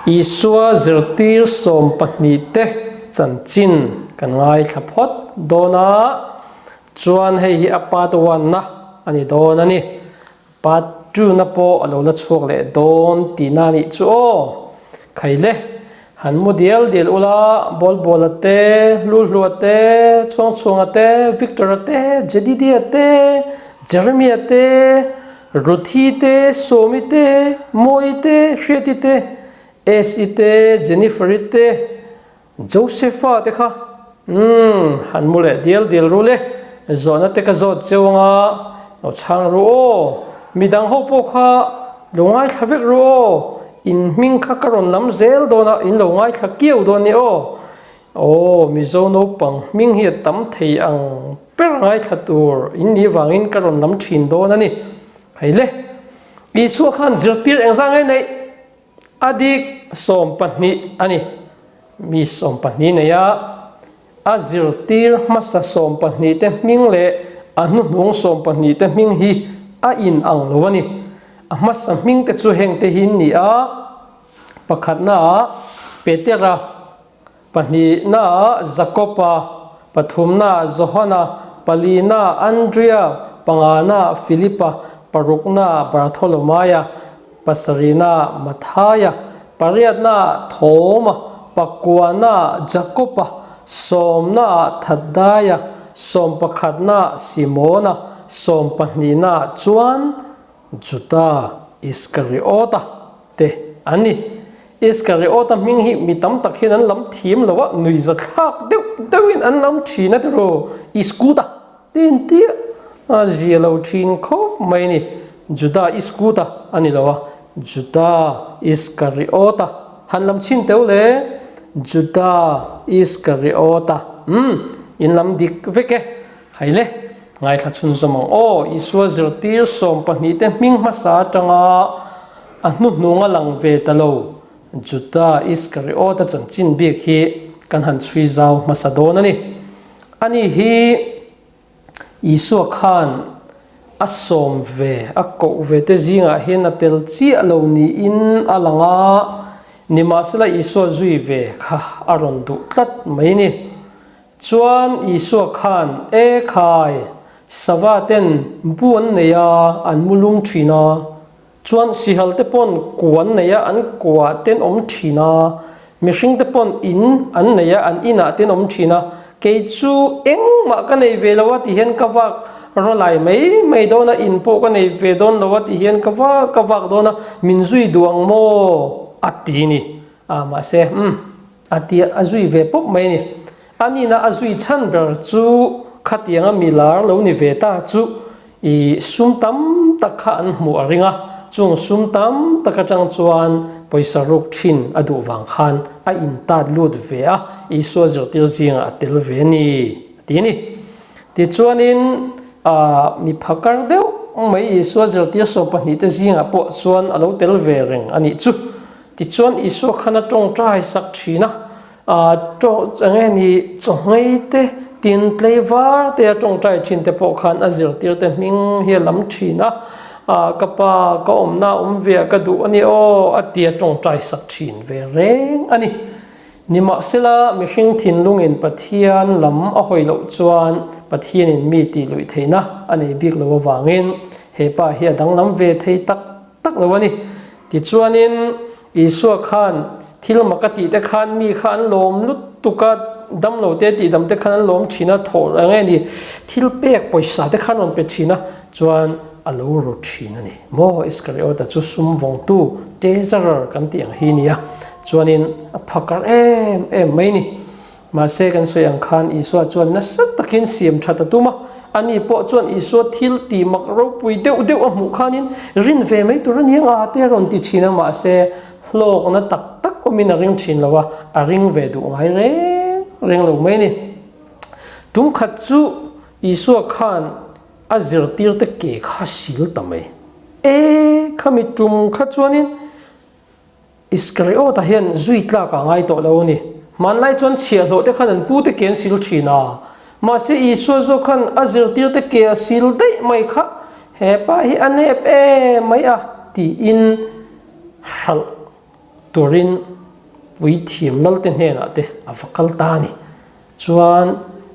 Isua zirtir sawmpahnihte chanchin kan ngaithla phawt dawn a, chuan hei hi a part one-na a ni dawn a ni. Part two-na pawh a lo la chhuak leh dawn tihna a nih chu aw. Khaile, han mu dial dial ula, Bawlbawla te, Hluhlua te, Chhuangchhuanga te, Victor-a te, Jedidia te, Jeremia te, Ruthi te, Sawmi te, Mawi te, Hriati te, Esi te, Jennifer-i te, Josepha te kha umm han mu leh dial dial ru le, zawhna te ka zawt cheu anga lo chhang ru aw, midang ho pawh kha lo ngaithla vek ru aw, in hming kha ka rawn lam zel dawn a, in lo ngaithla kiau dawn ni aw. Aw, Mizo naupang hming hi a tam thei ang ber ngaithla tur in nih vangin ka rawn lam thin dawn a ni. Hei le, Isua khan zirtir engzah nge neih? A dik 12 a ni. Mi 12 nei a, a zirtir hmasa 12 te hming leh a hnuhnung 12 te hming hi a in ang lo a ni. A hmasa hming te chu heng te hi an ni a, pakhatnaah Petera, Pahnihnaah Jakoba, pathumnaah Johana, palinaah Andria, panganaah Filipa, paruknaah Bartholomaia, pasarihnaah Mathaia, pariatnaah Thoma, pakuanaah Jakoba, sawmnaah Thaddaia, sawmpakhatnaah Simona, sawmpahnihnaah chuan Juda Iskariota te an ni. Iskariota hming hi mi tam tak hian an lam thiam lo a, nuihza thlak deuh deuhin an lam thin a tiraw, Iskuta te in tia a zia lo thin khawp mai a ni. Juda Iskuta a ni lo a, Juda Iskariota han lam chhin teuh le, Juda Iskariota, umm, in lam dik vek e, khai le. Ngaithla chhunzawm ang aw, Isua zirtir 12 te hming hmasa atanga a hnuhnung a lang ve ta lo, Juda Iskariota chanchin bik hi kan han chhui zau hmasa dawn a ni. Ani hi Isua khan a sawm ve, a koh ve te zingah hian a tel chiah lo niin a lang a, nimahsela Isua zui ve kha a rawn duh tlat mai ni. Chuan Isua khan, E khai, sava ten bu an nei a, an mu lum thin a. Chuan sihal te pawn ku an nei a, an kuah ten awm thin a. Mihring te pawn in an nei a, an inah ten awm thin a. Kei chu engmah ka nei ve lo a ti hian ka vak rawlai mai mai dawn a, in pawh ka nei ve dawn lo a ti hian ka vak ka vak dawn a, min zui duh ang maw? a ti ni. A mahse, umm. A tia a zui ve pawp mai a ni. A nihna a zui chhan ber chu khatianga mi lar lo ni ve ta chu i sum tam tak kha an hmuh a ring a, chung sum tam tak atang chuan pawisa ruk thin a duh vang khan a intat lut ve a, Isua zirtir zingah a tel ve a ni a ti a ni. Tichuanin mi phakar deuh mai Isua zirtir 12 te zingah pawh chuan a lo tel ve reng a nih chu. Tichuan Isua khan a tawngtai sak thin a, aa eng nge ni chawhngei te, tin tlei var te a tawngtai thin te pawh khan a zirtir te hming hi a lam thin a, aa ka pa ka awmna awm ve a ka duh a ni aw a ti a tawngtai sak thin ve reng a ni. Nimahsela mihring thinlungin Pathian lam a hawi loh chuan Pathianin mi tih luih theihna a nei bik lo avangin he pa hi a danglam ve thei tak tak lo a ni. Tichuanin, Isua khan thil mak a tih te khan mi kha an lawm lutuk a, damlo te tih dam te khan an lawm thin a, thawh reng nge ni, thil pek pawisa te khan rawn pe thin a, chuan a lo ru thin a ni. Maw Iskariota chu sum vawngtu, treasurer kan tih ang hi nia, chuanin a phakar em em mai ni. Mahse, kan sawi ang khan Isua chuan nasa takin siam that a tum a. Ani pawh chuan Isua thil tih mak ropui deuh deuh a hmuh khanin rin ve mai tur a ni ang a te a rawn ti thin a, mahse, hlawkna tak tak awmin a ring thin lo a, a ring ve duh ngai reng reng lo mai a ni. Tum khat chu Isua khan a zirtirte ke kha a sil ta mai. E, khami tum kha chuanin Iskariota hian zui tlak a ngai tawh lo a ni. Hmanlai chuan chhiahhlawh te khan an pu te ke an sil thin a. Mahse Isua zawk khan a zirtir te ke a sil daih mai kha he pa hi a nep em mai a tiin hralh turin puithiam lalte hnenah te a va kal ta a ni. Chuan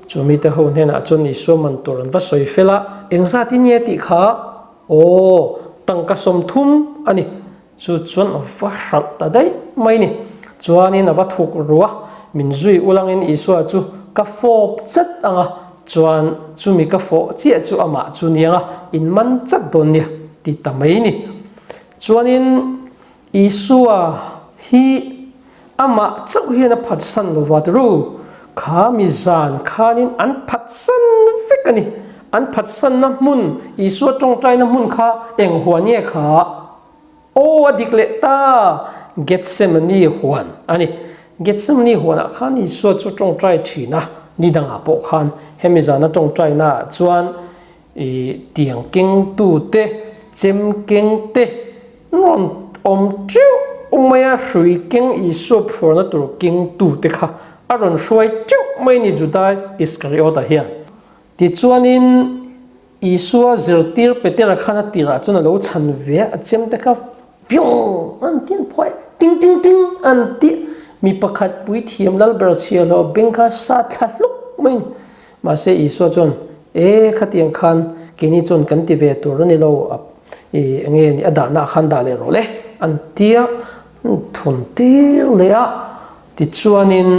chu mite ho hnenah chuan Isua man tur an va sawi fel a, engzatin nge tih kha? Aw, tangka 30 a ni. Chu chuan a va hralh ta daih mai ni. Chuanin a va thuk ru a, min zui ulangin Isua chu ka fawp chat ang a, chuan chumi ka fawh chiah chu amah chu niang a, in man chat dawn nia ti ta mai ni. Chuanin Isua hi amah chauh hian a phatsan lo va tiru, kha mi zan khanin an phatsan vek a ni. An phatsanna hmun, Isua tawngtaina hmun kha eng huan nge kha? Aw a dik leh ta, Gethsemane huan a ni. Gethsemane huanah khan Isua chu tawngtai thin a, ni dangah pawh khan hemi zana tawngtainaah chuan I tiang kengtute, chem kengte rawn awm teuh mai a, hrui keng Isua phuarna tur kengtute kha a rawn hruai teuh mai ni Juda Iskariota hian. Tichuanin Isua zirtir Petera khan a tirah chuan a lo chhan ve a, a chemte kha fiung an ti an phuai, ting ting ting an ti. Mi pakhat puithiam lalber chhiahhlawh beng kha sa thla hluk mai ni. Mahse Isua chuan, E, khatiang khan keini chuan kan ti ve tur a ni lo, a i enge ni a dahna ah khan dah leh rawh le, an ti a, an thun tir leh a. Tichuanin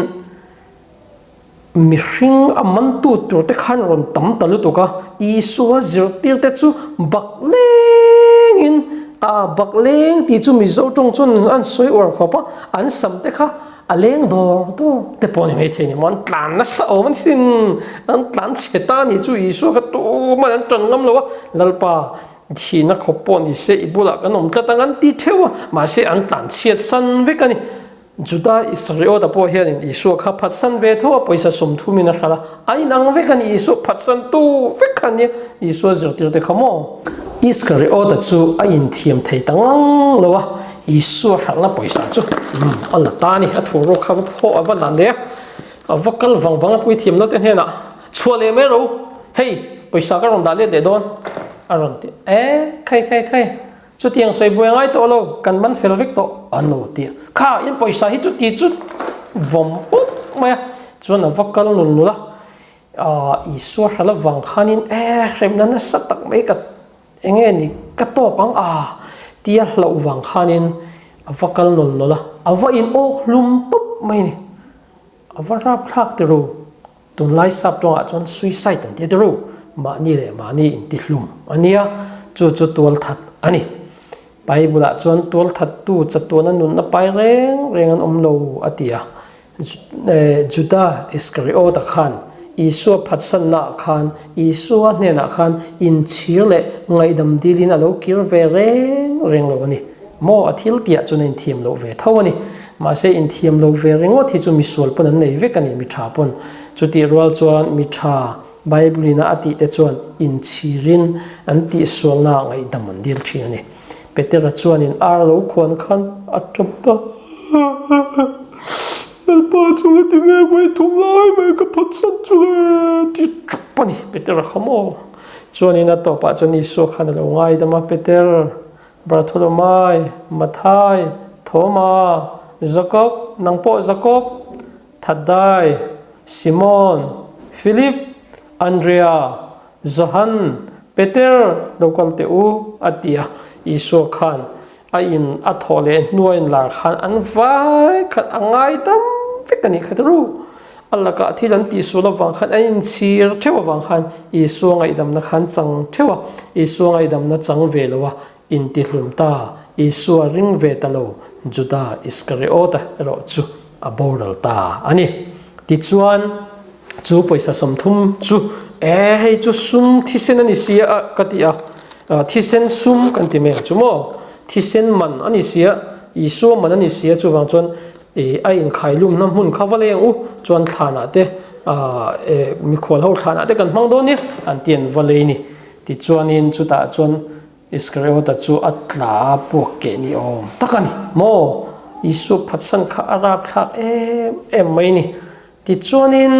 mihring a mantu tur te khan rawn tam ta lutuk a, Isua zirtir te chu bak lengin, a bak leng tih chu Mizo tawng chuan an sawi uar khawp a, an sam te kha A leng dawr dawr te pawh ni maithei ni maw, an tlan nasa awm an sin, an tlan chhe ta ni chu Isua kha tuman an tan ngam lo a, Lalpa thihna khawp pawh ni se i bulah kan awm tlat ang an ti theuh a, mahse an tlan chhiat san vek a ni. Juda Isariota pawh hianin Isua kha phatsan ve tho a, pawisa 30 in a hralh a, an inang vek a ni, Isua phatsan tu vek kha ania Isua zirtir te kha maw. Iskariota chu a inthiam thei ta ngang lo a, Isua hralhna pawisa chu a la ta a ni. A thu rawk kha va phaw a va lan leh a, a va kal vang vang a puithiamna te hnenah chhuah leh mai ro, hei pawisa ka rawn dah let leh dawn a rawn ti. E khai khai khai, chutiang sawi buai ngai tawh lo, kan man fel vek tawh an lo ti a. Kha in pawisa hi chu ti chu vawm pawp mai a, chuan a va kal nul nul a, Isua hralh avang khanin e hremna nasa tak mai ka Enge ni ka tawk ang a tia hlauh vang khanin a va kal nawl nawl a, a va in awk hlum tawp mai ni. A va rap thlak ti ru. Tunlai sap tawngah chuan suicide an ti a ti ru. Mahni leh mahni inti hlum a nia, chu chu tual that a ni. Bible ah chuan tual thattu chatuana nunna pai reng reng an awm lo a ti a. Juda Iskariota khan Isua phatsannaah khan Isua hnenah khan inchhir leh ngaihdam dilin a lo kir ve reng reng lo a ni. Maw a thil tiah chuan a inthiam loh ve tho a ni. Mahse inthiam lo ve ringawt hi chu misual pawn an nei vek a ni, mi tha pawn. Chutih rual chuan mi tha Bible-in a a tih te chuan inchhirin an tihsualnaah ngaihdam an dil thin a ni. Petera chuanin ar lo khuan khan a tawp ta. Lalpa chu heti nge vawi thum lai mai ka phatsan chu le ti tawp a ni Petera kha maw. Chuanin a tawpah chuan Isua khan a lo ngaidam a, Peter, Bartholomai, Mathai, Thoma, Jakob, nang pawh Jakob, Thaddai, Simon, Philip, Andrea, Johan, Peter, lo kal teh u, a ti a. Isua khan a in a thawh leh hnuaiin lar khan an vai khat a ngai dam vek a nih kha ru. A lakah thil an tihsual avang khan an inchhir theuh avang khan Isua ngaihdamna khan chang theuh a, Isua ngaihdamna chang ve lo a intihlum ta, Isua ring ve ta lo, Juda Iskariota erawh chu a boral ta a ni. Tichuan, chu pawisa 30 chu, E, hei chu sum thisen a ni si a, ka ti a. Thisen sum kan ti mai ang chu maw? Thisen man a ni si a, Isua man a ni si a, chuvang chuan a inkhailumna hmun kha va leng u, chuan thlanah te, mikhual ho thlanah te kan hmang dawn nia, an ti an va lei ni. Tichuanin chutah chuan Iskariota chu a tla a puak keh ni awm tak a ni maw? Isua phatsan kha a rapthlak em em mai ni. Tichuanin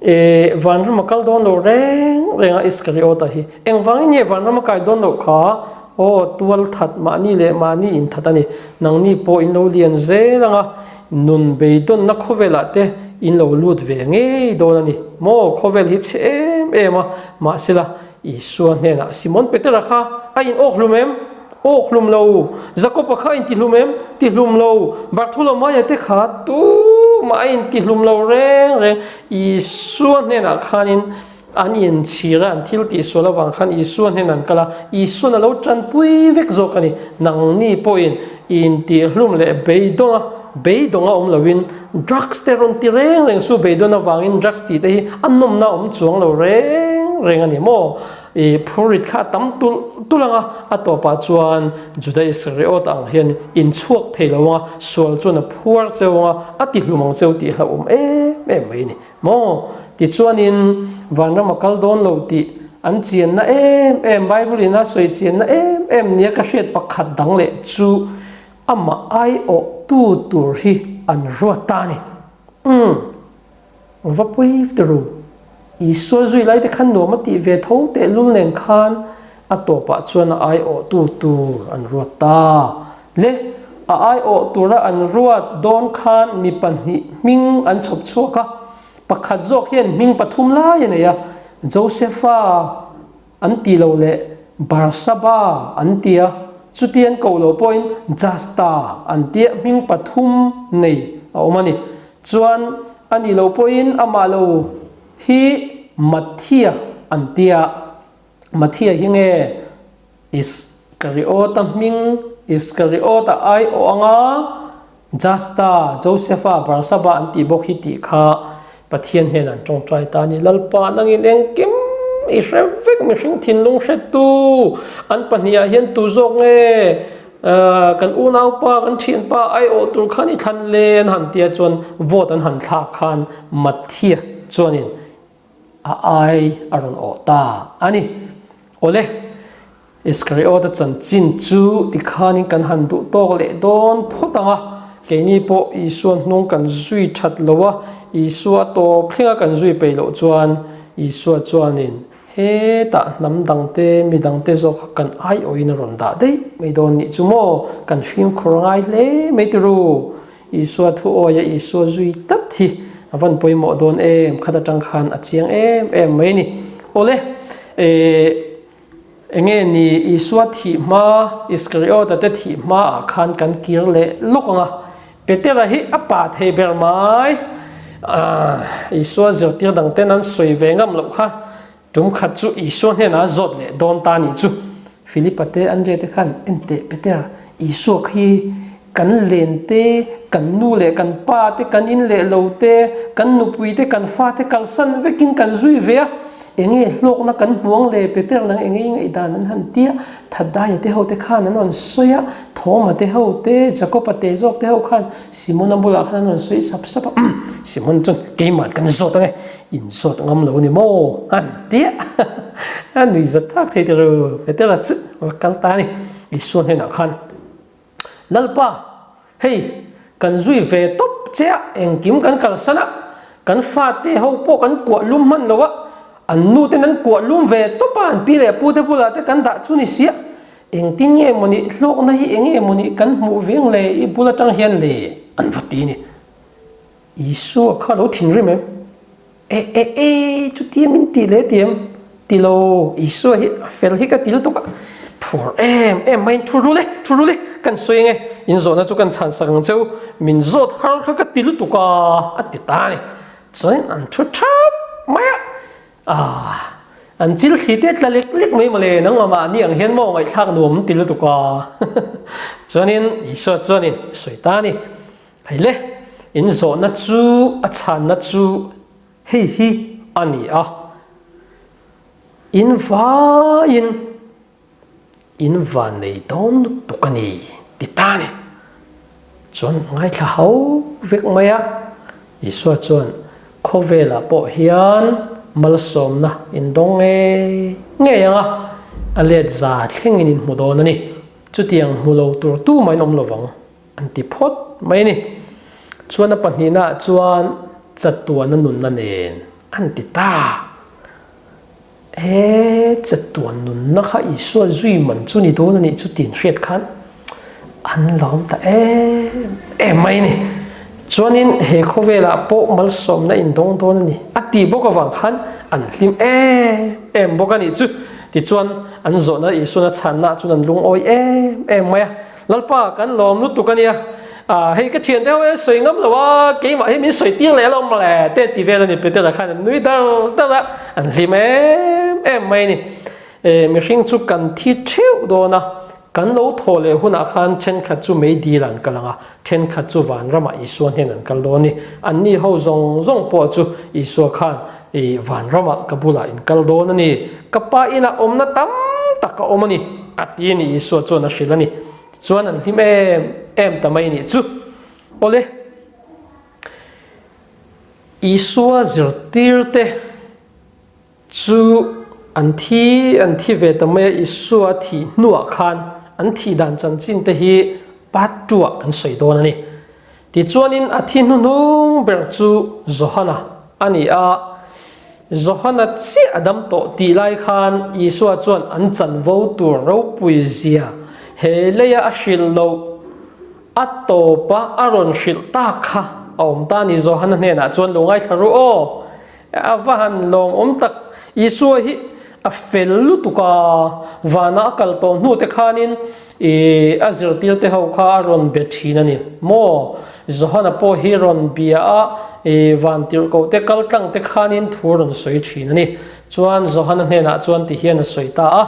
e vanram a kal dawn lo reng reng a Iskariota hi. Engvangin nge vanram a kai dawn loh kha? Aw, tual that mahni leh mahni in that a ni. Nangni pawh in lo lian zel ang a, nun beidawnna khawvelah te in lo lut ve ngei dawn a ni. Maw, khawvel hi chhe em em a, mahsela Isua hnenah Simon Petera kha a in awk hlum em? Awk hlum lo. Jakoba kha a in ti hlum em? Ti hlum lo. Bartholomaia te kha tumah a in ti hlum lo reng reng. Isua hnenah khanin An inchhir a, an thil tihsual avang khan Isua hnenah an kal a, Isuan a lo tanpui vek zawk a ni. Nangni pawhin intihlum leh beidawn a, beidawng a awm loin drugs te rawn ti reng reng su, beidawn avangin drugs tih te hi a nawmna a awm chuang lo reng reng a ni maw? I phurrit kha a tam tulh tulh ang a, a tawpah chuan Juda Isariot ang hian inchhuak thei lo ang a, sual chuan a phuar cheu ang a, a tihlum ang cheu tih hlauhawm em em mai a ni. Maw? Tichuanin, vanram a kal dawn lo tih an chianna em em, Bible in a sawi chianna em em nia ka hriat pakhat dang leh chu amah aiawhtu tur hi an ruat ta a ni. Umm. Va pawi turu. Isua zui lai te khan nuam a tih ve tho tehlul nen khan a tawpah chuan a aiawhtu tur an ruat ta. Le, a aiawh tura an ruat dawn khan mi pahnih hming an chhawp chhuak a, pakhat zawk hian hming pathum lai a nei a, Josefa an ti lo leh Barsaba an ti a, chuti an koh loh pawhin Justa an tia hming pathum nei a awm a ni. Chuan a nih loh pawhin amah lo hi Matthia an tia, Matthia hi nge Iskariota hming Iskariota ai awh anga Justa, Josefa, Barsaba an tih bawk hi tih kha Pathian hnenah an tawngtai ta a ni. Lalpa nangin engkim i hre vek mihring thinlung hretu an pahnihah hian tu zawk nge kan unaupa kan thianpa ai awh tur khan i thlan le an han tia chuan vote an han thlak khan Matthia chuanin a ai a rawn awh ta a ni. Awle, Iskariota chanchin chu tikhanin kan han duh tawk leh dawn phawt ang a, keini pawh Isua hnung kan zui that lo a, Isua tawp thlenga kan zui peih loh chuan Isua chuanin hetah hnam dangte, mi dangte zawk kha kan aiawhin a rawn dah daih mai dawn nih chu maw, kan fimkhur ngai hle mai turu. Isua thu awia Isua zui tlat hi a van pawimawh dawn em khat atang khan a chiang em em mai a ni. Awle, eh, enge ni Isua thih hma, Iskariota te thih hma ah khan kan kir leh lawk ang a, Petera hi a pa thei ber mai, ah, Isua zirtir dang ten an sawi ve ngam loh kha, Tum khat chu Isua hnenah a zawt leh dawn ta nih chu. Philipa te Andrea te khan en teh Peter, Isua khi kan len te, kan nu leh kan pa te, kan in leh lo te, kan nupui te, kan fa te kalsan vekin kan zui ve a, enge hlawkna kan hmu ang le Peter nang enge i ngaihdan an han tia, Thaddaia te ho te khan an rawn sawi a, Thoma te ho te, Jakoba te zawk te ho khan Simona bulah khan an rawn sawi sap sap a, Simon chuan keimah kan zawt ang e, In zawt ngam lo ni maw? An ti a, a nui zawt thak thei tih ru Petera chu a kal ta a ni. Isua hnenah khan, Lalpa, hei kan zui ve tawp che a, engkim kan kalsan a, kan fate ho pawh kan kuah lum hman lo a, an nu ten an kuah lum ve tawp a, an pi leh pu te bulah te kan dah chu ni sia, engtin nge maw ni hlawkna hi enge maw ni kan hmuh veng le i bul atang hian le an va ti a ni. Isua kha lo thinrim em? E e e, chutia min tih leh ti em? Ti lo, Isua hi a fel hi ka ti lutuk a, phur em em maiin thu rul e, thu rul e, kan sawi ang e, in zawhna chu kan chhan sak ang cheu, min zawt har kha ka ti lutuk a, a ti ta a ni. Chuan an thu thap mai a, ah, an chil thli te tla lek lek mai mawle, nangmah mahni ang hian maw ngaihthlak nuam an ti lutuk a. Chuanin Isua chuanin a sawi ta a ni. Hei le, in zawhna chu a chhanna chu hei hi a ni a, in vaiin in van nei dawn lutuk a ni ti ta a ni. Chuan ngaithla ho vek mai a, Isua chuan khawvelah pawh hian malsawmna in dawng ngei ngei ang a, a let za thlengin in hmu dawn a ni. Chutiang hmu lo tur tumah in awm lovang. An ti phawt mai a ni. Chuan a pahnihnaah chuan chatuana nunna nen an ti ta. E, chatuan nunna kha Isua zui man chu ni dawn a nih chu tiin hriat khan an lawm ta em em mai a ni. Chuanin he khawvelah pawh malsawmna indawng dawn a ni a tih bawk avang khan an hlim em em bawk a nih chu. Tichuan an zawhna Isuan a chhanna chuan an lungawi em em mai a. Lalpa kan lawm lutuk a nia, hei ka thiante ho hian sawi ngam lo a, keimah hi min sawi tir leh alawm mawle te ti vel a ni Petera khan an nui dar dar a, an hlim em em mai a ni. Mihring chu kan thi theuh dawn a, kan lo thawh leh hunah khan thenkhat chu meidil an kal ang a, thenkhat chu vanramah Isua hnen an kal dawn a ni. Anni ho zawng zawng pawh chu Isua khan vanramah ka bulah in kal dawn a ni, ka pa inah awmna tam tak a awm a ni, a ti a ni, Isua chuan a hrilh a ni. Tichuan an hlim em em ta mai nih chu. Awle, Isua zirtirte chu an thi an thi ve ta mai a, Isua thih hnuah khan an thih dan chanchin te hi part two ah kan sawi dawn a ni. Tichuanin a thi hnuhnung ber chu Johana a ni a, Johana chiah a dam tawh tih lai khan Isua chuan an chanvo tur ropui zia he leia a hrilh loh a tawpa a rawn hrilh tak kha a awm ta a ni. Johana hnenah chuan lo ngaithla ru aw, A va han lawmawm tak! Isua hi a fel lutuk a, vana a kal tawh hnu te khanin ih a zirtirte ho kha a rawn be thin a ni maw? Johana pawh hi rawn bia a, ih vantirhkoh te kal tlang te khanin thu rawn sawi thin a ni. Chuan Johana hnenah chuan ti hian a sawi ta a,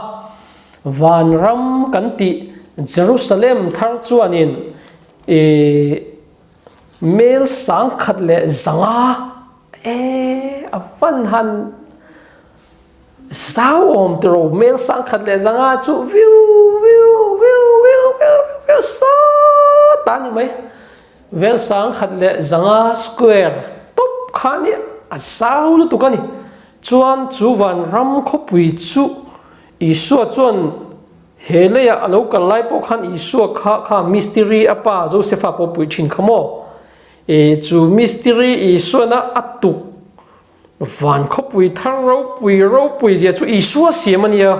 Vanram kan tih Jerusalem thar chuanin ih mel 10,000 E, a van han zau awm tiro mel 10,000 chu viu viu viu viu viu viu sawt ta ni mai. Vel 10,000 square tawp kha ni a zau lutuk a ni. Chuan chu vanram khawpui chu Isua chuan he leiah a lo kal lai pawh khan Isua kha kha mistiri a pa Josepha pawh pui thin kha maw? E chu mistiri Isuana a tuk van khawpui thar ropui ropui zia chu Isua siam a nia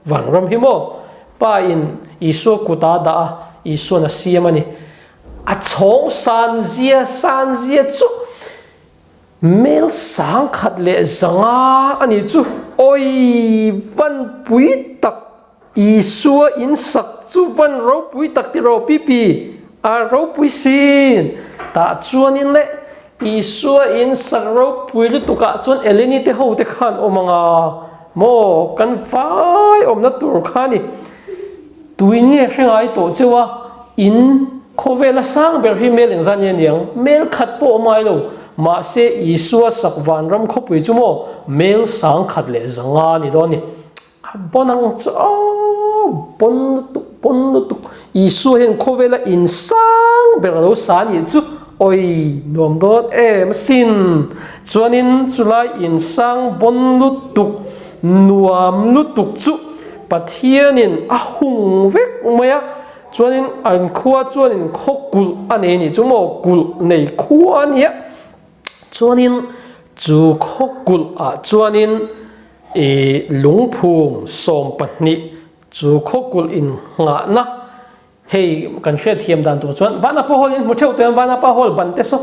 van ram hi maw? Pa in Isua kut a dah a, Isuan a siam a ni. A chhawng san zia san zia chu mel 10,000 a ni chu. Awi van pui tak Isua in sak chu van ropui tak ti ro pipi a ropui sin. Tah chuanin le Isua in sak ropui lutuk ah chuan Eleni te ho te khan awm anga maw kan vai awmna tur kha ni. Tuin nge hre ngai tawh cheu a in khawvel a sang ber hi mel engzah nge niang mel khat pawh awm ngai lo mahse Isua sak vanram khawpui chu maw mel 10,000 ni dawn ni. A bon ang chu aw, bon lutuk, bon lutuk. Isua hian khawvela in sang ber a lo sa a nih chu, awi nuam dawn em asin. Chuanin chulai in sang bon lutuk, nuam lutuk chu Pathianin a hung vek mai a, chuanin an khua chuanin khaw kulh a nei a nih chu maw, kulh nei khua a nia. Chuanin chu khaw kulh ah chuanin I lungphum 12 chu khawkulh in nghahna hei kan hriat thiam dan tur chuan Vanapa Hall in hmu theuh tawh em Vanapa Hall ban te saw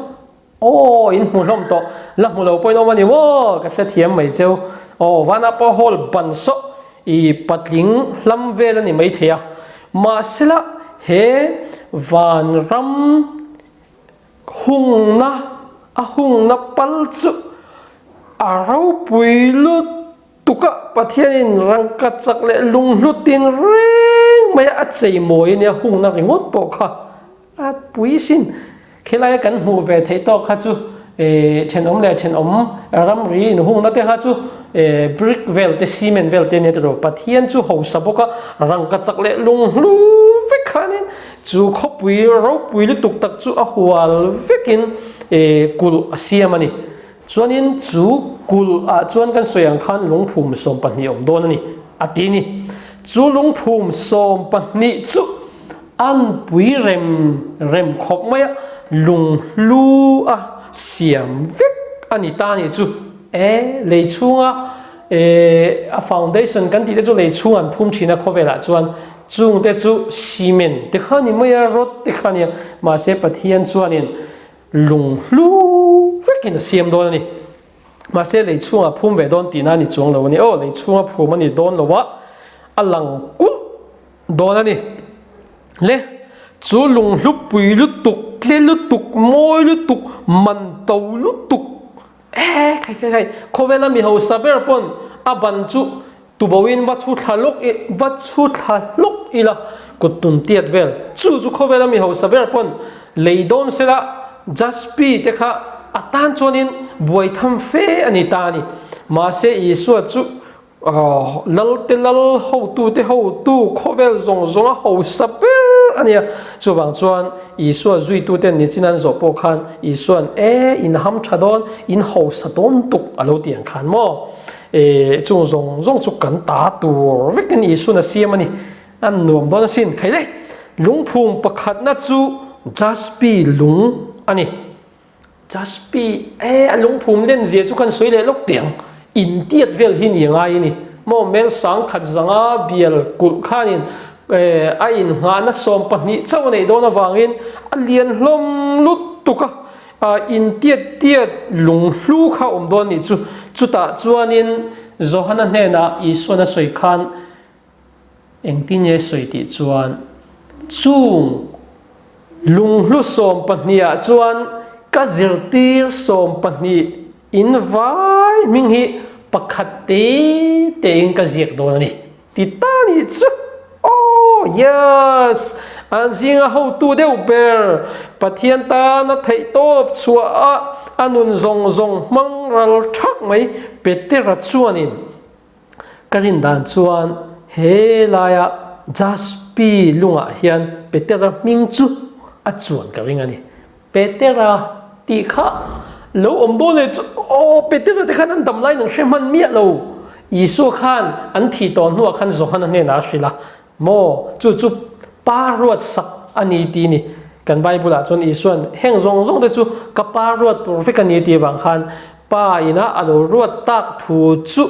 aw in hmu hlawm tawh la hmu lo pawhin awm a ni maw ka hre thiam mai cheu aw Vanapa Hall ban saw i patling hlam vel a ni maithei a mahsela he vanram Hungna, a hungna pal chu a ropui lutuk a, Pathianin rangka chak leh lunghlutin reng mai a chei mawi a nia, hungna ringawt pawh kha a pui sin. Khelaia kan hmuh ve theih tawk kha chu thenawm leh thenawm ramri inhungna te kha chu brick vel te cement vel te nia tiraw, Pathian chu hausa bawk a, rangka chak leh lunghlu vek khanin Chu khawpui ropui lutuk tak chu a hual vekin kulh a siam a ni. Chuanin chu kulh ah chuan kan sawi ang khan lungphum 12 awm dawn a ni, a ti ni. Chu lungphum 12 chu an pui rem rem khawp mai a, lunghlu a siam vek a ni ta a nih chu. E, lei chhunga. Eh, a foundation kan tih te chu lei chhung an phum thin a khawvelah chuan chung te chu cement te kha ni mai a, rod te kha nia, mahse Pathian chuanin lung hlu vekin a siam dawn a ni. Mahse lei chhungah phum ve dawn tihna a ni chuang lo a ni. Aw, lei chhunga phum a ni dawn lo a, a lang kulh dawn a ni. Le, chu lung hlu pui lutuk, tle lutuk, mawi lutuk, man to lutuk, Eh, khai khai khai, khawvela mi hausa ber pawn a ban chu tuboin va chhu thla lawk i, va chhu thla hlawk ila kut tum tiat vel. Chu chu khawvela mi hausa ber pawn lei dawn sela Jaspi te kha a tan chuanin buai tham fe a ni ta a ni. Mahse Isua chu Lal te lal hotu te hotu khawvel zawng zawng a hausa ber a nia. Chuvang chuan Isua zuituten nichin an zawh pawh khan Isua'n e in ham tha dawn, in hausa dawn tuk a lo ti ang khan maw? E chung zawng zawng chu kan ta tur vekin Isua'n a siam a ni. A nuam dawn asin. Khaile lungphum pakhatna chu Jaspi lung a ni. Jaspi, E, a lungphum len zia chu kan sawi leh lawk teh ang. Intiat vel hi ni a ngai a ni. Maw mel sang khat zanga bial kulh khanin a innghahna 12 chauh a neih dawn avangin a lian hlawm lutuk a, intiat tiat lunghlu kha a awm dawn nih chu. Chutah chuanin Johana hnenah Isuan a sawi khan Engtin nge sawi tih chuan chung lunghlu 12 ah chuan ka zirtir 12 in vai hming hi pakhat te te in ka ziak dawn a ni ti ta nih chu. Aw yes! An zinga hotu deuh ber Pathian tana theihtawp chhuah a a nun zawng zawng hmang ral thak mai Petera chuanin Ka rin dan chuan he laia Jaspi lungah hian Petera hming chu a chuan ka ring a ni. Petera tih kha lo awm dawn leh chu aw Petera te khan an dam laiin an hre hman miah lo. Isua khan an thih tawh hnuah khan Johana hnenah a hrilh a, Maw, chu chu Pa ruat sak a ni tih ni. Kan Bible ah chuan Isua'n heng zawng zawng te chu ka Pa ruat tur vek a ni tih avang khan Pa ina a lo ruat tak thu chu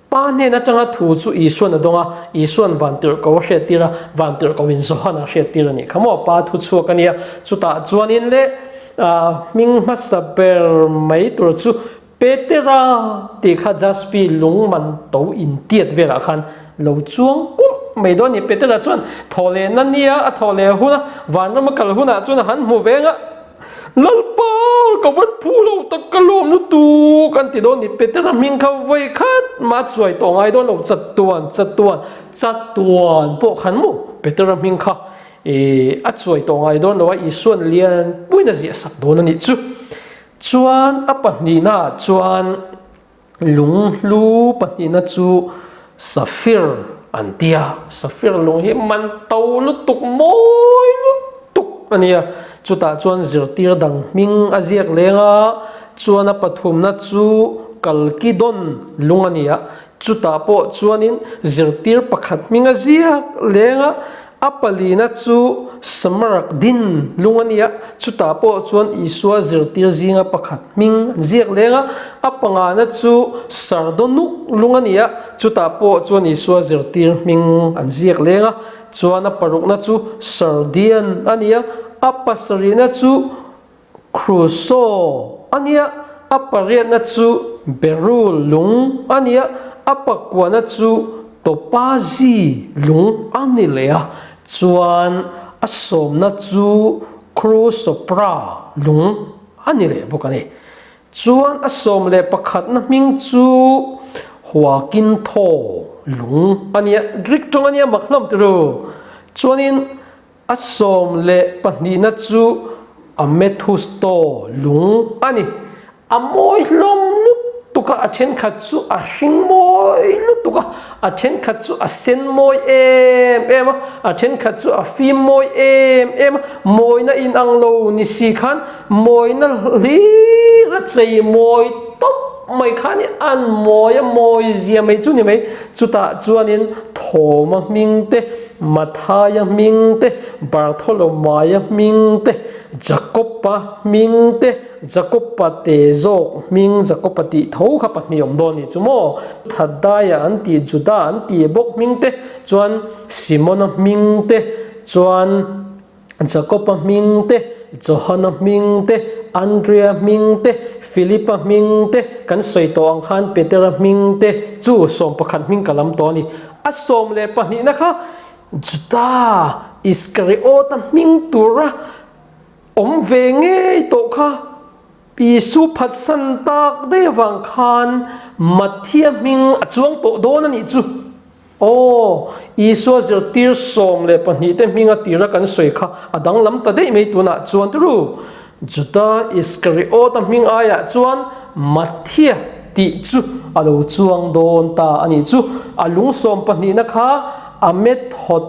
Pa hnen atanga thu chu Isua'n a dawng a, Isua'n vantirhko a hriattir a, vantirhko in Johana a hriattir a nih kha maw, Pa thu chhuak a nia. Chutah chuanin leh hming hmasa ber mai tur chu Petera tih kha Jaspi lung man to intiat velah khan lo chuang kulh mai dawn a ni. Petera chuan thaw leh na nia a thaw leh hun a, vanram a kal hunah chuan a han hmu veng a, Lalpa ka van phu lo tak ka lawm lutuk an ti dawn a ni. Petera hming kha vawi khat mah a chuai tawh ngai dawn lo, chatuan chatuan chatuan pawh khan maw Petera hming kha a chuai tawh ngai dawn lo a, Isua'n lian puiin a ziah sak dawn a nih chu. Chuan a pahnihnaah chuan lunghlu pahnihna chu safir an ti a, safir lung hi man to lutuk mawi lutuk a nia, chutah chuan zirtir dang hming a ziak leng a, chuan a pathumna chu kalkidon lung a ni a, chutah pawh chuanin zirtir pakhat hming a ziak leng a, A palina chu Smaragdin lung a ni a, chutah pawh chuan Isua zirtir zinga pakhat hming an ziak leng a. A pangana chu Sardonuk lung a ni a, chutah pawh chuan Isua zirtir hming an ziak leng a. Chuan a parukna chu Sardian a ni a, a pasarihna chu Crusoe a nia, a pariatna chu Beryl lung a nia, a pakuana chu Topazi lung a ni leh a, chuan a sawmna chu Chrusopra lung a ni leh bawk a ni. Chuan a 11na hming chu Huakintho lung a nia, Greek tawng a nia mak hlawm turu. Chuanin A 12na chu Amethusto lung a ni. A mawi hlawm lutuk a, a thenkhat chu a hring mawi lutuk a, a thenkhat chu a sen mawi em em a, a thenkhat chu a fim mawi em em a, mawina inang lo ni si khan mawina hlir a chei mawi tawp. mai kha ni an mawi a mawi zia mai chu ni mai. Chutah chuanin Thawma hming te, Mathaia hming te, Bartholomaia hming te, Jakopa hming te, Jakopa te zawk hming Jakopa tih tho kha pahnih awm dawn ni chu maw? Thadaia an tih Juda an tih bawk hming te chuan Simona hming te chuan Jakopa hming te, Johana hming te, Andrea hming te, Philipa hming te, kan sawi tawh ang khan Petera hming te chu 11 hming ka lam tawh a ni. A 12na kha Juda Iskariota hming tura awm ve ngei tawh kha Isu phatsan tak daih avang khan Matthia hming a chuang tawh dawn a nih chu. Aw, Isua zirtir 12 te hming a tira kan sawi kha a danglam ta daih mai tunah chuan turu. Juda Iskariota hming aiah chuan Matthia tih chu a lo chuang dawn ta a nih chu. A lung sawmpahnihna kha a method.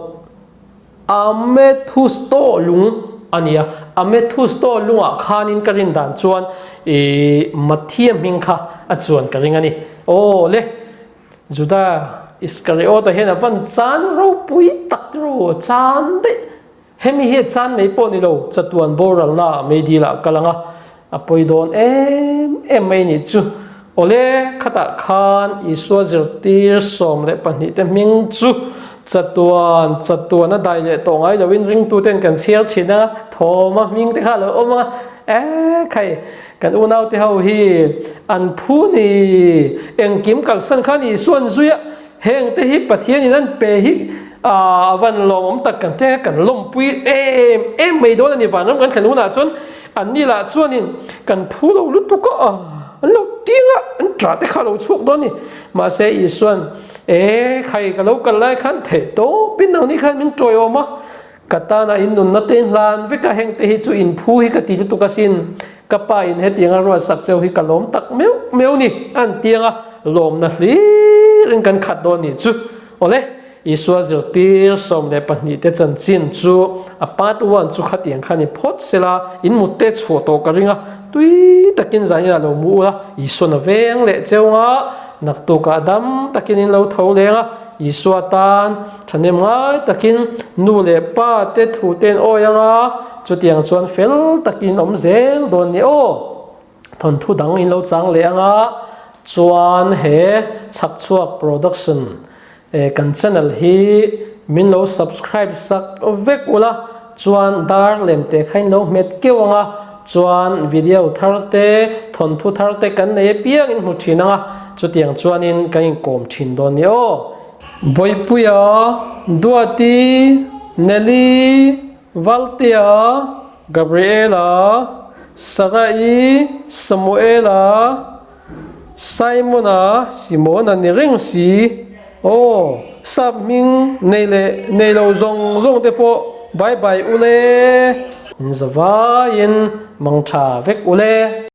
Amethusto lung a ni a, Amethusto lungah khanin ka rin dan chuan ih Matthia hming kha a chuan ka ring a ni. Aw le, Juda Iskariota hian a van chan ropui tak ro chan daih. Hemi hi a chan mai pawh ni lo, chatuan boralna meidil ah kal ang a, A pawi dawn em em mai nih chu. Awle, khatah khan Isua zirtir 12 te hming chu chatuan chatuan a dai leh tawh ngai loin ringtuten kan chhiar thin a, Thawma hming te kha a lo awm a, e khai, kan unaute ho hi an phu ni, engkim kalsan khan Isua an zui a, Heng te hi Pathianin an pe hi a van lawmawm tak kan teng a, kan lawmpui em em mai dawn a ni. Vanram kan thlen hunah chuan anni lah chuanin kan phu lo lutuk a, an lo ting a, an ṭah te kha a lo chhuak dawn a ni. Mahse Isua'n, E khai, ka lo kal lai khan theih tawpin nangni khan min ṭawiawm a, Ka tana in nunna te in hlan vek a, heng te hi chu in phu hi ka ti lutuk asin, ka pa in hetianga ruatsak cheu hi ka lawm tak meuh meuh ni, an tianga lawmna hlir in kan khat dawn nih chu. Awle, Isua zirtir 12 te chanchin chu a part one chu khatiang kha ni phawt sela, in mut te chhuah tawh ka ring a, tui takin zan inah lo mu ula, Isuan a veng leh cheu nga, naktukah dam takin in lo tho leng a, Isua tan thahnem ngai takin nu leh pa te thu te an awi anga, chutiang chuan fel takin awm zel dawn ni aw. Thawnthu dang in lo chang leh anga, chuan he Chhakchhuak Production kan channel hi min lo subscribe sak vek ula, chuan dar lem te kha in lo hmet keuh anga, chuan video thar te, thawnthu thar te kan nei apiang in hmu thin anga, Chutiang chuanin kan inkawm thin dawn ni aw. Bawihpuia, Duati, Nelly, Valtea, Gabriela, Sarai, Samuela, Simona, Simona ni reng si. Aw, sap hming nei leh nei lo zawng zawng te pawh bye bye ule. In zavaiin mangtha vek ule.